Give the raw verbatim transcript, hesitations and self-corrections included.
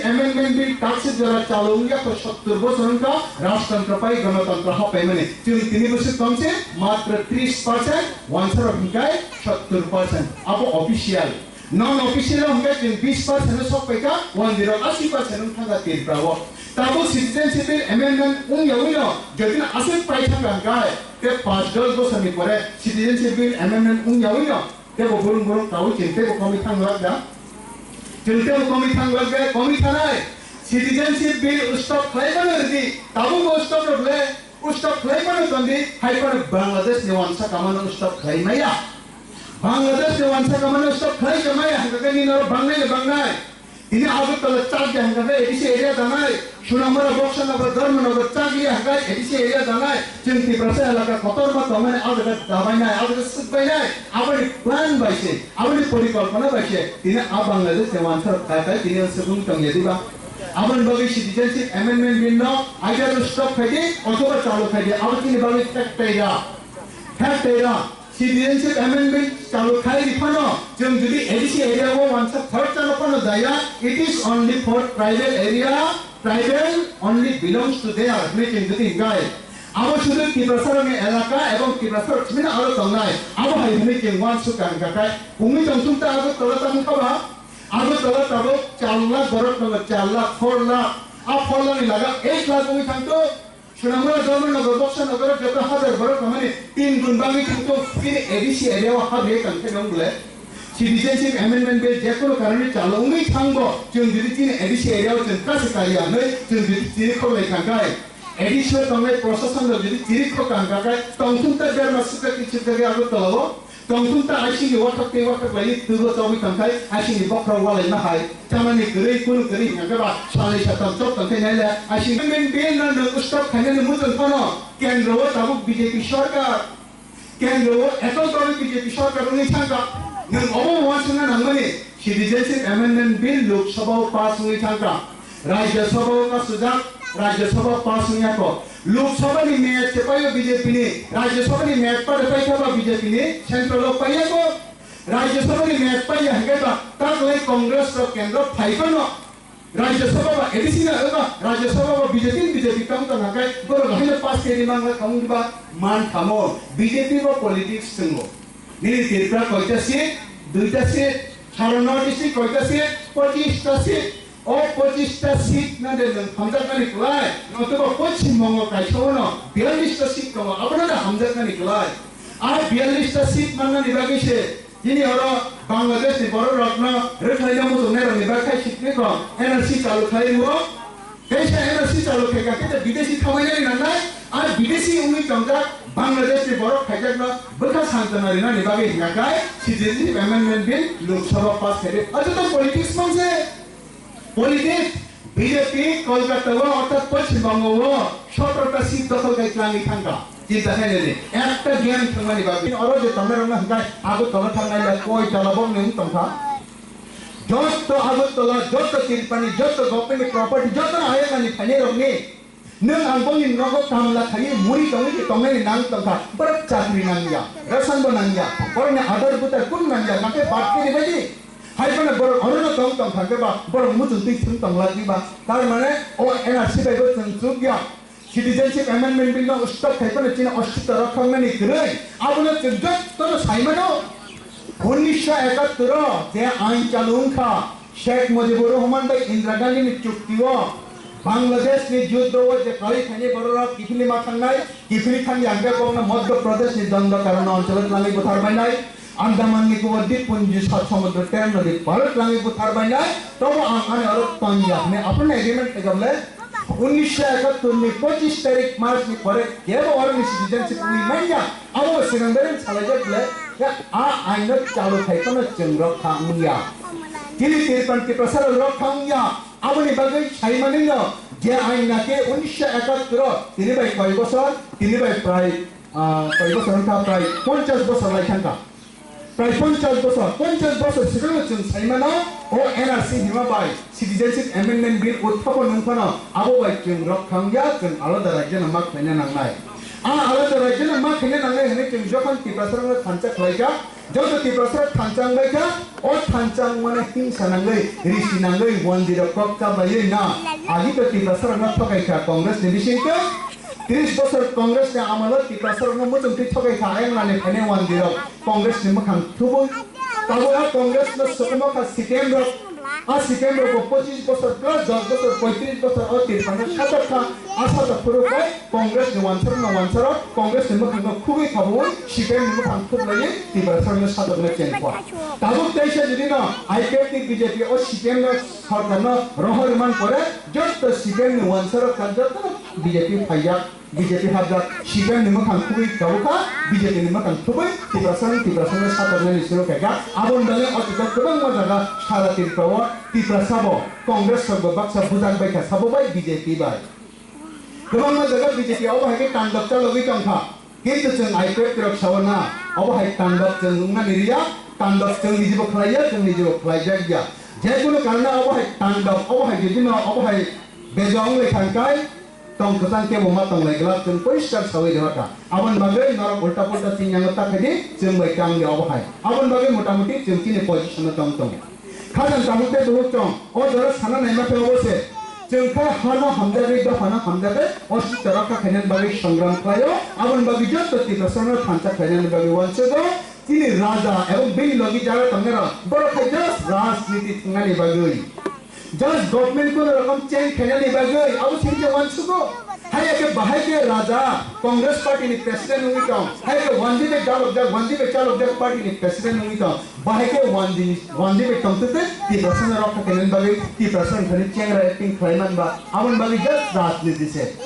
Amendment Bill kaksik jora chalu wngya kho sottur bosor wngkha rajtantro pai gonotontro hapaimani. Chwng tini bwswk tongse matro tris percent, wansarok hwnkhe sottur percent. Abo official. Non official o hwnkhe chwng bis percent o sok paikha, one zero asi percent wng thangkha Tripura o. Tabuk Citizenship Bill amendment wngya wino, jodi aswk pai thangkha hwnkhe, tei panch dos bosor ni pore Citizenship Bill amendment wngya wino, tebo burung burung kawi chwng tebo komwi thang lak da. Chwng tebo komwi thang lak da, komwi thanai. Citizenship Bill stop khlai mano rwdi, tabukbo stop rw le, stop khlai mano tondi, hai phano Bangladesh ni wansa kamano stop khlai maya. Bangladesh ni wansa kamano stop khlai ka maya, hwnkha khe nini oro bangnai le bangnai. Tini Agartala chak ya hwnkha khe A D C area danai, Sunamura, Boksanagar, Dharmanagar chak ya hwnkha khe A D C area danai. Chwng Tiprasa elaka kotorma tongmani ah jaga dabainai, ah jaga swkbainai. Aboni plan bai se, aboni porikalpona bai se, tini a Bangladesh ni wansa rok khai khai tini o swkung tong ya diba? Aboni bagwi Citizenship Amendment Bill no either stop khai di, othoba chalu khai di, abo chini bagwi thek tei ya. Thek tei ya. Citizenship Amendment chalu khai ri phano, chwng jodi A D C area o wansa third chalo phano jaya, it is only for tribal area, tribal only belongs to there, hwnwi chwng jodi hwnkhe. Abo sudu Tiprasarokni elaka ebong Tiprasarok simi aro tongnai, abo hai hwnwi chwng uansuk kha hwnkha khe, wngwi tongthung ta Agartala tamo kha ba? Agartala tabuk char lakh borok tongo, char lakh, four lakh, a four lakh ni laga ek lakh wngwi thangthung. Sunamura, Dharmanagar, Boksanagar joto hajar borok tongmani tin gun bangwi thangthung, chini A D C area o ha rwui tongkhe nung bole. Citizenship Amendment Bill jekono karone chalo wngwi thangbo, chwng jodi chini A D C area o chwng kase kariya hwnwi chwng jodi chini khoklai thangkhai, A D C o tongnai prosasonrok jodi chiri khok kangkakhai, tongthung ta derma sukjak ni sukjak ya Agartala o. Tongthung ta aising ni wathak tei wathak lai twbo chogwi tongkhai, aising ni bokhorok walai ma hai. Chamani kwrwi, kunu kwrwi hingka khe ba salai satam chop tongkhai nai le. Aising amendment bill no nwng stop khainani muchung phano kendro o tabuk B J P sorkar. Kendro o ekol dol B J P sorkar wngwi thangkha. Nwng obo uansukna nangmani Citizenship Amendment Bill Lok Sabha o pass wngwi thangkha. Rajya Sabha o kasujak, Rajya Sabha pass wngya kho. Lok Sabha ni mat se paio B J P ni, Rajya Sabha ni mat pare paikha ba B J P ni, central o paiya kho. Rajya Sabha ni mat paiya hwnkhe ba taklai Congress rok kendro phai phano Rajya Sabha ba A D C na eba Rajya Sabha ba B J P, B J P tong tong hakai borok haino pass khe ri mangla khamung ba man khamo B J P ba politics chwngo. Nini Tripura koita seat, duita seat, sara North East ni koita seat, pochista seat. O pochista seat na de nwng hamjaknani kwlai, notoba Poschim Bongo kaisa ono biyallista seat tongo, abono de hamjaknani kwlai. A biyallista seat mannani bagwi se Chini oro Bangladesh ni borok rok no rwkhlai no muchungnai rok ni bagwi khai sikni kok N R C chalu khlai rwo. Kaisa N R C chalu khe kha khe bidesi thawainani nangnai, ar bidesi wngwi tongjak Bangladesh ni borok khaijak no bwkha santona rinani bagwi hingkha khai Citizenship Amendment Bill Lok Sabha pass khaidi. Ajo to politics mangse. Politics, B J P Kolkata o orthat Poschim Bongo o sotrota seat dokhol khai twlangwi thangkha. Chinta khainani ekta game thangmani bagwi. Oro je tongnai rokno hwnkhe Agartala thangnai le koi tala bokni wng tongkha. Jotto Agartala, jotto Tiripani, jotto government ni property, jotto ayakmani phainai rokni Nwng ang bongni nogo kamla khaiwi muri tongwi tongnaini nang tongkha, borok chakri nangya, ration bo nangya, borokni adar butar kunu nangya, hwnkhe bad khe ribaidi. Hai phano borok orono tong tongkha khe ba, borok muchung twi thung tong lagwi ba, tar mane o N R C bai bo chwng chukya. Citizenship Amendment Bill no stop khai phano chini ostitto rok khoknani kwrwi, abono chwng jotono sai mano. Unnisho ekattor o je ain chalu wngkha, Sheikh Mujibur Rahman bai Indira Gandhi ni chukti o Bangladesh ni juddo o je kwrwi khainai borok rok kiphilwi ma thangnai, kiphilwi thangya hwnkhe bokno Madhya Pradesh ni Dandakara no oncholo twlangwi buthar bainai, Andaman Nicobar Dippunji Sat Samudra Ter Nodi paro twlangwi buthar bainai, tobo ang ani oro tongya hwnwi aphano agreement khaijak le. Unnisho ekattor ni pochis tarik March ni pore kebo oroni citizenship wngwi manya. Abo bo swkang bereng salaijak le, ya, a aino chalu khai phano chwng rok kha wngya. Chini Tiripura Tiprasa rok rok kha wngya. Aboni bagwi sai manwi no je ain na khe unnisho ekattor o tini bai koi bosor, tini bai prai, ah, koi bosor wngkha, prai ponchas bosor lai thangkha. Prai ponchas bosor, ponchas bosor swkangno chwng sai mano, o N R C hima bai Citizenship Amendment Bill utthapon wng phano abo bai chwng rok kha wngya, chwng alada rajyono ma khlaina nangnai. A alada rajyano ma khaina nangnai hwnwi chwng jokhon Tiprasarokno thansa khlaikha, joto Tiprasarok thansa wngbaikha, o thansa wngmano himsa nangwi, risi nangwi, wanjwi rok kok cha baiwi na. Agi to Tiprasarokno thokaikha Congress ni bisingtwi, tris bosor Congress ni amalo Tiprasarokno muchungtwi thokaikha, ayang nani phainai wanjwi rok Congress ni mwkhang thubui. Tabuk a Congress no sokomokha C P M rok, a C P M rok bo pochis bosor plus dos bosor, poitris bosor o Tripura no satok kha, a satok phuru bai Congress ni wansar no wansaro, Congress ni mwkhang no khugwi khabuwi C P M ni mwkhang khublaiwi Tiprasa no satok no chengkha. Tabuk teisa jodi no I P F ni B J P o C P M no sorkar no rohor man pore, joto C P M ni wansaro kha joto B J P phaijak. B J P hapjak, C P M ni mwkhang khubui tabukha, B J P ni mwkhang khubui Tiprasa ni Tiprasa no satok nani suru khaikha. Aboni bagwi o tito kwbangma jaga sara Tripura o Tiprasa bo Congress rok bo baksa bujak baikha sabo bai B J P bai. Kwbangma jaga B J P obo hai khe tandok chalogwi tongkha. Kintu chwng I P F T rok sao na, obo hai tandok chwng wngnani riya, tandok chwng nijibo khlaiya, chwng nijibo khlaijakya. Jekunu karna obo hai tandok, obo hai jodi no, obo hai bejo wng lai thang kai, tong kwchang kebo ma tong lai glak, chwng poriskar sawi rw kha. Aboni bagwi norok ulta pulta chini yango ta khaidi, chwng bai tang di obo hai. Aboni bagwi mota muti chwng chini position o tong tongo. Khajang tabuk tei buhuk tong, o jora sana naima khe obo se. Chwng kha hano hamjagwi, dophano hamjagwi, o sitra rok kha khainani bagwi songram khlaio. Aboni bagwi joto Tiprasa no thansa khlainani bagwi uansugo. Chini raja ebong bini logi jara tongnai rok, borok khai just rajniti thwngnani bagwi. Just government kono rokom change khainani bagwi abo sini je uansugo. Hai khe bahai khe raja Congress party ni president wngwi tong. Hai khe wanjwi bai dalokjak, wanjwi bai chalokjak party ni president wngwi tong. Bahai khe wanjwi, wanjwi bai tongtwtwi Tiprasa no rokha khainani bagwi Tiprasa ni thani chengra acting khlai man ba. Aboni bagwi just rajniti se.